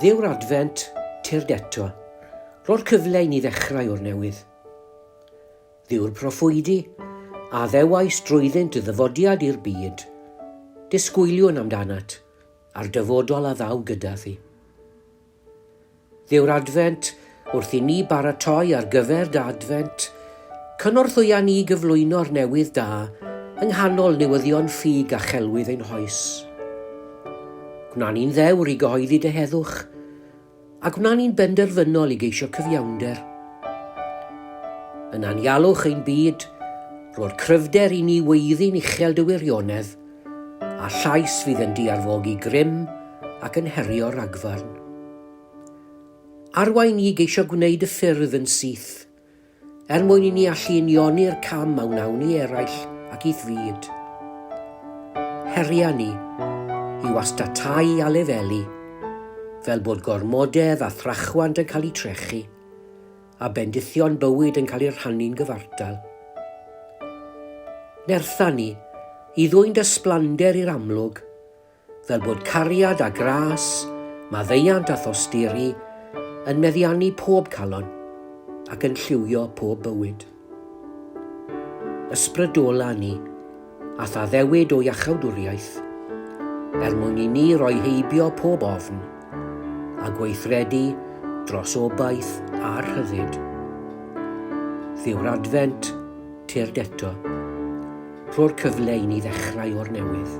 Dduw'r Adfent, tyrd eto. Rho'r cyfle i ni ddechrau o'r newydd. Dduw'r proffwydi, a ddewais drwyddynt y ddyfodiad i'r byd, disgwyliwn amdanat, a'r dyfodol a ddaw gyda thi. Dduw'r Adfent, wrth i ni baratoi ar gyfer dy Adfent, cynorthwya ni gyflwyno'r newydd da yng nghanol newyddion ffug a chelwydd ein hoes. Gwna ni'n ddewr i gyhoeddi dy heddwch, a gwna ni'n benderfynol i geisio cyfiawnder. Yn anialwch ein byd, rho'r cryfder i ni weiddi'n uchel dy wirionedd, a llais fydd yn diarfogi grym ac yn herio ragfarn. Arwain ni i geisio gwneud y ffyrdd yn syth, er mwyn i ni allu unioni'r cam a wnawn i eraill ac i'th fyd. Heria ni i wastatau a lefelu, fel bod gormodedd a thrachwant yn cael eu trechu, a bendithion bywyd yn cael eu rhannu'n gyfartal. Nertha ni i ddwyn dy ysblander i'r amlwg, fel bod cariad a gras, maddeuant a thosturi yn meddiannu pob calon ac yn lliwio pob bywyd. Ysbrydola ni a'th addewid o iachawdwriaeth, er mwyn i ni roi heibio pob ofn a gweithredu dros obaith a rhyddid. Dduw'r Adfent, tyrd eto. Rho'r cyfle i ni ddechrau o'r newydd.